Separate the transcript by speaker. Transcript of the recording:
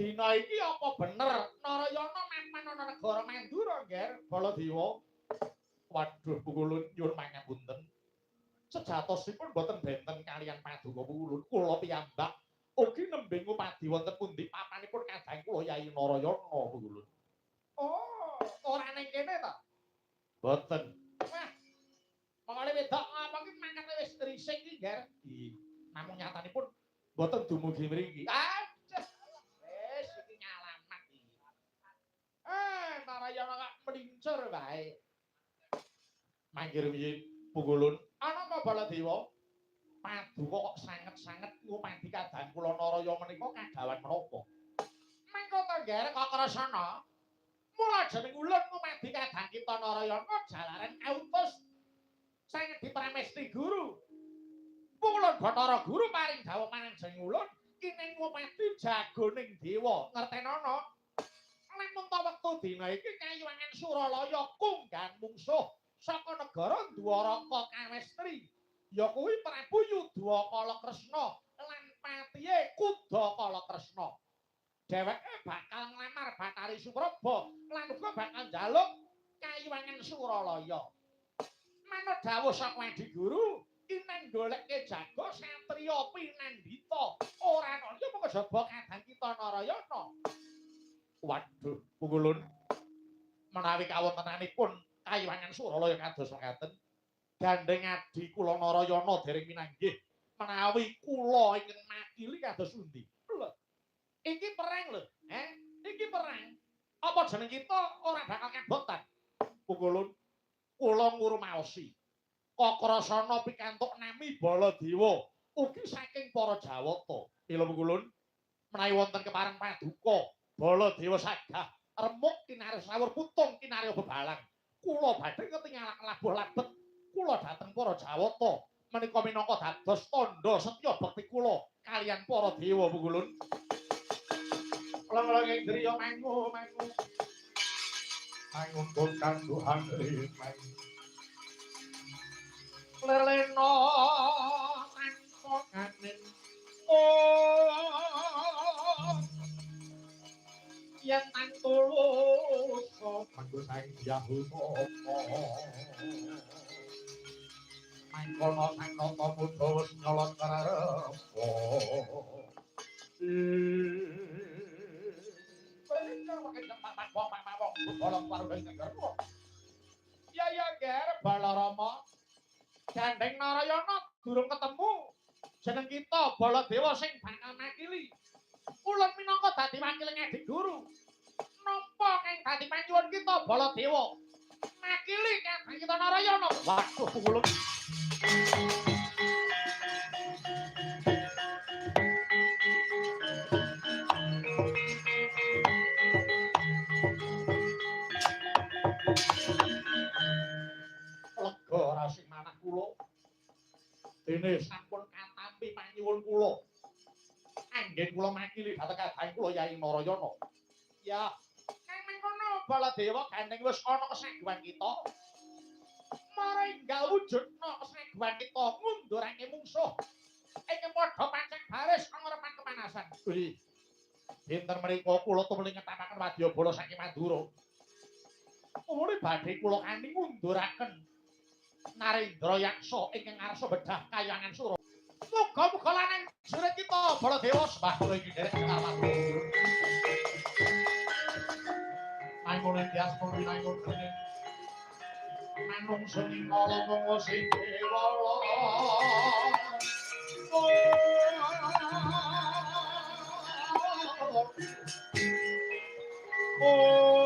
Speaker 1: Dina iki apa bener Narayana mapan ana negara Mandura, Nger? Baladewa. Waduh, Pukulun nyuwun pangapunten. Sejatosipun boten benten kaliyan paduka Pukulun. Kula piyambak ugi nembe ngupadi wonten pundi papanipun kadang kula Yai Narayana, Pukulun. Oh, ora ning kene ta? Boten. Wah. Mongole wedok apa ki mangkate wis risik iki, Nger? Nggih. Namung nyatanipun boten dumugi mriki. Aduh. Wis iki ngalamat iki. Narayana kok mlincur wae. Manggir piye, Pukulun? Ana apa Baladewa? Paduka kok sanget-sanget ngupadi kadang kula Naraya menika kadawan menapa? Mangko to, Nger, Kakrasana. Mula jeneng ulun ngupadi kadang kita Narayana jalaran kautus sanget dipramesti guru. Pukulun Bathara Guru paring dawuh marang jeneng ulun kineng ngupadi jagoning dewa. Ngertenono? Lamun ta wektu dina iki kayuwangan Suralaya kunggan mungsuh saka negara Dwaraka Kawestri. Ya kuwi Prabu Yudhakala Kresna lan patihe Kudakala Kresna. Dheweke bakal nglamar Bathari Supraba lan uga bakal njaluk kayuwangan Suralaya. Manut dawuh saka Adi Guru, kineng goleke jago satriya pinandita. Ora ana liya mung kejaba kadang kita Narayana. Waduh, Pukulun. Menawi kawontenanipun kayuwangan Suralaya kados mekaten, gandeng adi kula Narayana dereng minanggih menawi kula ingkang makili kados pundi? Lho. Iki perang lho, eh? Iki perang. Apa jeneng kita ora bakal kabotan? Pukulun, kula ngrumaosi. Kakrasana pikantuk nami Baladewa ugi saking para Jawata. Mila Pukulun, menawi wonten kepareng paduka Baladewa sagah remuk kinarya sawur putung kinarya bebalang. Kula badhe ketingalak labuh labet kula dhateng para Jawata menika minangka dados tandha setya bekti kula kaliyan para dewa, Pukulun. Lang-lang ing griya mangu mangu. Mangu kanduhan limang. Lelena tanpa kanin. Oh. Yen tan tulus kanggo sang Yahutama. Mangkono sang nata muda wis nyolot karepa. Ya ya Ger Balarama. Gandeng Narayana durung ketemu. Jeneng kita Baladewa sing bakal makili. Ulun minangka dadi wakil Adi Guru. Nampa kang dadi panyuwun kita Baladewa. Makili kadang kita Narayana. Waduh, Pukulun. Lega rasi manah kula. Dene sampun katampi panyuwun kula. Anggen kula makili dhateng kadang kula Yai Narayana. Ya, kang mengkono Baladewa gandeng wis ana kesaguhan kita. Mara enggal wujudna kesaguhan kita ngundurake mungsuh. Ing padha pacak baris angrepan kepanasan. Wih. Dinten menika kula tumuli ngetapaken wadyabala saking Mandura. Umure badhe kula kanthi ngunduraken Narendra Yaksa ingkang ngarsa bedah kayangan Sura. Muga-muga lanang jurit kita Baladewa sembah kula iki nderek kawat. Mangun tias winangun dening manungsa ing kala mung sing dewala. Oh.